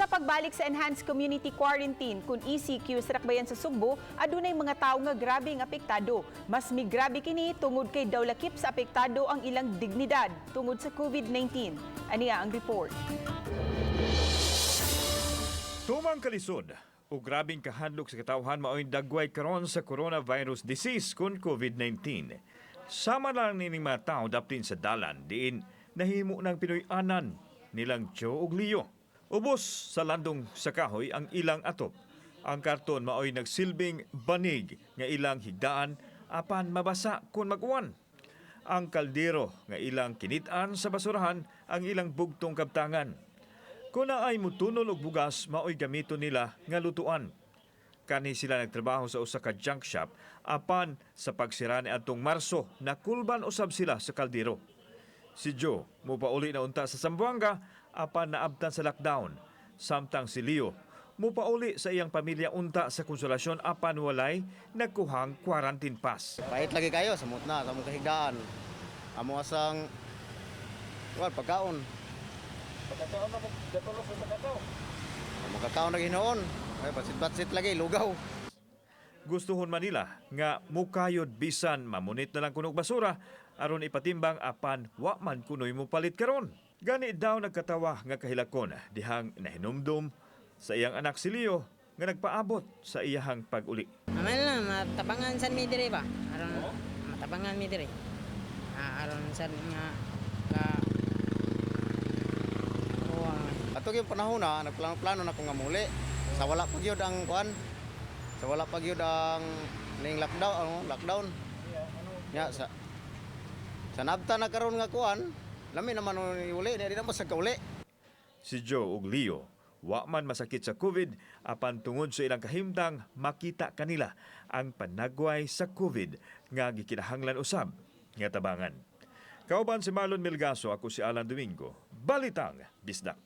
Sa pagbalik sa Enhanced Community Quarantine kun ECQ sa Dakbayan sa Sugbo, adunay mga tawo nga grabeng apektado. Mas migrabe kini tungod kay daw lakip sa apektado ang ilang dignidad tungod sa COVID-19. Aniya ang report. Tumang kalisod o grabing kahadlok sa katawhan mao'y dagway karon sa coronavirus disease kun COVID-19. Sama lang nining mga tao daptin sa dalan diin nahimo ng Pinoy-anan nilang Joe ug Leo. Ubos sa landong sa kahoy ang ilang atop. Ang karton mao'y nagsilbing banig nga ilang higdaan apan mabasa kun mag-uwan. Ang kaldero nga ilang kinit-an sa basurahan ang ilang bugtong kabtangan. Kung naay mutunol og bugas, mao'y gamito nila nga lutuan. Kani sila nagtrabaho sa usa ka junk shop apan sa pagsira ni adtong Marso, nakulban usab sila sa kaldero. Si Joe mupauli na unta sa Zamboanga apan naabtan sa lockdown. Samtang si Leo mupauli sa iyang pamilya unta sa Konsolasyon apan walay nagkuhang quarantine pass. Pait lagi kayo, samot na, sa among kahigdaan. Amo asang, well, pagkaon. Pagkaon na sa kakao. Among kakaon na ginoon. Ay, batsit-batsit lagi, lugaw. Gustuhon man nila nga mukayod bisan mamunit na lang kunog basura aron ipatimbang apan wa man kunoy mupalit karon. Gani daw nagkatawa nga kahilakon dihang nahinumdum sa iyang anak si Leo nga nagpaabot sa iyahang pag-uli. Amal na, matabangan sad mi diri ba? Aron matabangan mi diri. Ah, aron sad nga ka kuha. Ato yung panahon na, nagplano-plano na ko nga muli. Sa wala pa gyud ang kuan. Sa wala pa gyud ang ning lockdown, ano, lockdown. Ya, sa nabta na karon nga kuan, lami naman ni uli, di na mo sa kauli. Si Joe ug Leo wa man masakit sa COVID apan tungod sa ilang kahimtang makita kanila ang panagway sa COVID nga gikinahanglan usab nga tabangan. Kauban si Marlon Milgaso, ako si Alan Domingo. Balitang Bisdak.